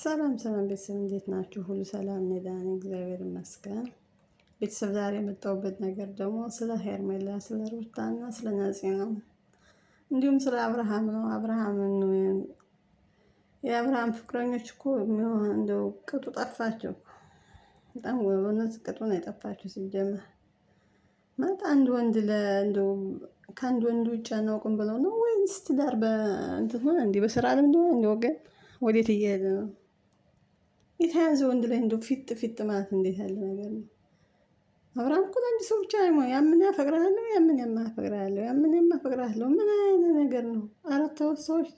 ሰላም ሰላም ቤተሰብ እንዴት ናችሁ? ሁሉ ሰላም እኔ ደህና ነኝ፣ እግዚአብሔር ይመስገን። ቤተሰብ ዛሬ የመጣሁበት ነገር ደግሞ ስለ ሄርሜላ፣ ስለ ሩታ እና ስለ ነፂ ነው። እንዲሁም ስለ አብርሃም ነው። አብርሃምን የአብርሃም ፍቅረኞች እኮ እንደው ቅጡ ጠፋቸው። በጣም በእውነት ቅጡ ነው የጠፋቸው። ሲጀመር ማለት አንድ ወንድ ለእንደው ከአንድ ወንድ ውጭ አናውቅም ብለው ነው ወይንስ ትዳር በእንትን ሆነ እንዲህ በስራ ልምድ ሆነ እንዲ ወገን ወዴት እየሄደ ነው? የተያዘ ወንድ ላይ እንደው ፊጥ ፊጥ ማለት እንዴት ያለ ነገር ነው? አብርሃም እኮ ለአንድ ሰው ብቻ አይሆን ያምን ያፈቅርሃለሁ፣ ያምን የማፈቅርሃለሁ፣ ያምን የማፈቅርሃለሁ። ምን አይነት ነገር ነው? ኧረ ተው ሰዎች፣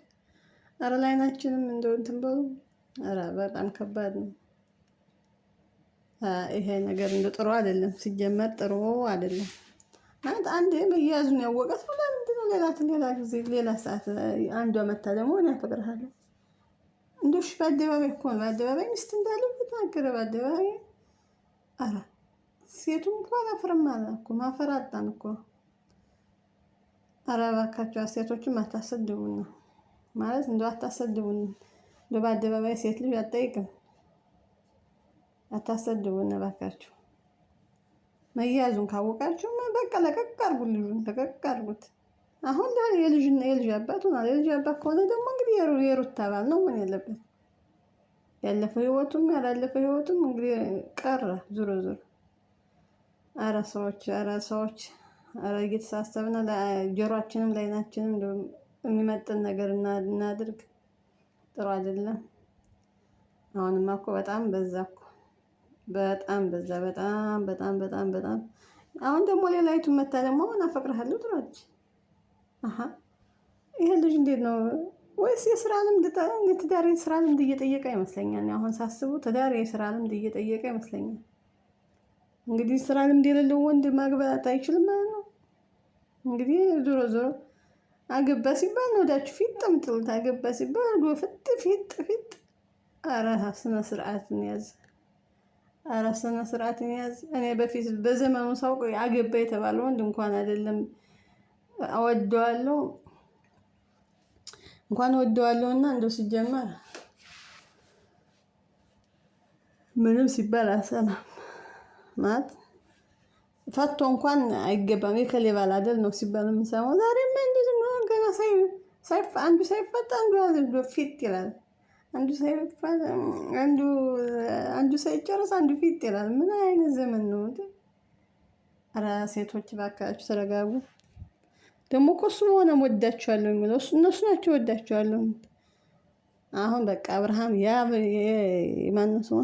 ኧረ ላይናችንም እንደው እንትን በሉ። ኧረ በጣም ከባድ ነው ይሄ ነገር። እንደው ጥሩ አይደለም፣ ሲጀመር ጥሩ አይደለም። ማለት አንዴ መያዙን ያወቀ ሰው ለምንድን ነው ሌላ ሌላ ጊዜ ሌላ ሰዓት አንዷ መታ ደግሞ እኔ አፈቅርሃለሁ እንደሽ በአደባባይ እኮ ነው። በአደባባይ ሚስት እንዳለው ተናገረ። በአደባባይ አረ ሴቱም እኮ አላፍርም አለ እኮ ማፈር አጣን እኮ። አረ እባካችሁ ሴቶችም አታሰድቡን ነው ማለት እንደው አታሰድቡን። እንደው በአደባባይ ሴት ልጅ አትጠይቅም። አታሰድቡን እባካችሁ። መያዙን ካወቃችሁ በቃ ለቀቅ አድርጉት፣ ልጁን ለቀቅ አድርጉት። አሁን የልጅ አባት ሆኗል። የልጅ አባት ከሆነ ደግሞ እንግዲህ የሩታ ባል ነው ምን ያለበት። ያለፈው ህይወቱም ያላለፈው ህይወቱም እንግዲህ ቀረ ዙሮ ዙሮ። አረ ሰዎች፣ አረ ሰዎች፣ አረ እየተሳሰብን ጆሯችንም ለዓይናችንም የሚመጥን ነገር እናድርግ። ጥሩ አይደለም። አሁንማ እኮ በጣም በዛ እኮ በጣም በዛ። በጣም በጣም በጣም በጣም አሁን ደግሞ ሌላይቱ መታ ደግሞ አሁን አፈቅርሃለሁ ትላለች። አሀ ይሄ ልጅ እንዴት ነው? ወይስ የስራ ልምድ ትዳር የስራ ልምድ እየጠየቀ ይመስለኛል። አሁን ሳስቡ ትዳር የስራ ልምድ እየጠየቀ ይመስለኛል። እንግዲህ ስራ ልምድ የሌለው ወንድ ማግባት አይችልም ማለት ነው። እንግዲህ ዞሮ ዞሮ አገባ ሲባል ነው ወዳችሁ ፊት የምትሉት። አገባ ሲባል ፍጥ ፊጥ ፊጥ። ኧረ ስነ ስርዓትን ያዝ። ኧረ ስነ ስርዓትን ያዝ። እኔ በፊት በዘመኑ ሳውቅ አገባ የተባለ ወንድ እንኳን አይደለም እወደዋለሁ እንኳን እወደዋለሁ እና እንደው ሲጀመር ምንም ሲባል አልሰማም። ማለት ፈቶ እንኳን አይገባም የከሌ ባል አይደል ነው ሲባል የምንሰማው። ዛሬማ እንዴት ነው ገና አንዱ ሳይፈታ አንዱ ፊት ይላል። አንዱ ሳይፈታ አንዱ አንዱ ሳይጨርስ አንዱ ፊት ይላል። ምን አይነት ዘመን ነው? ኧረ ሴቶች እባካችሁ ተረጋጉ። ደግሞ እኮ እሱ ሆነ ወዳቸዋለሁ የሚለው እነሱ ናቸው ወዳቸዋለሁ። አሁን በቃ አብርሃም ያ ማነው ስሟ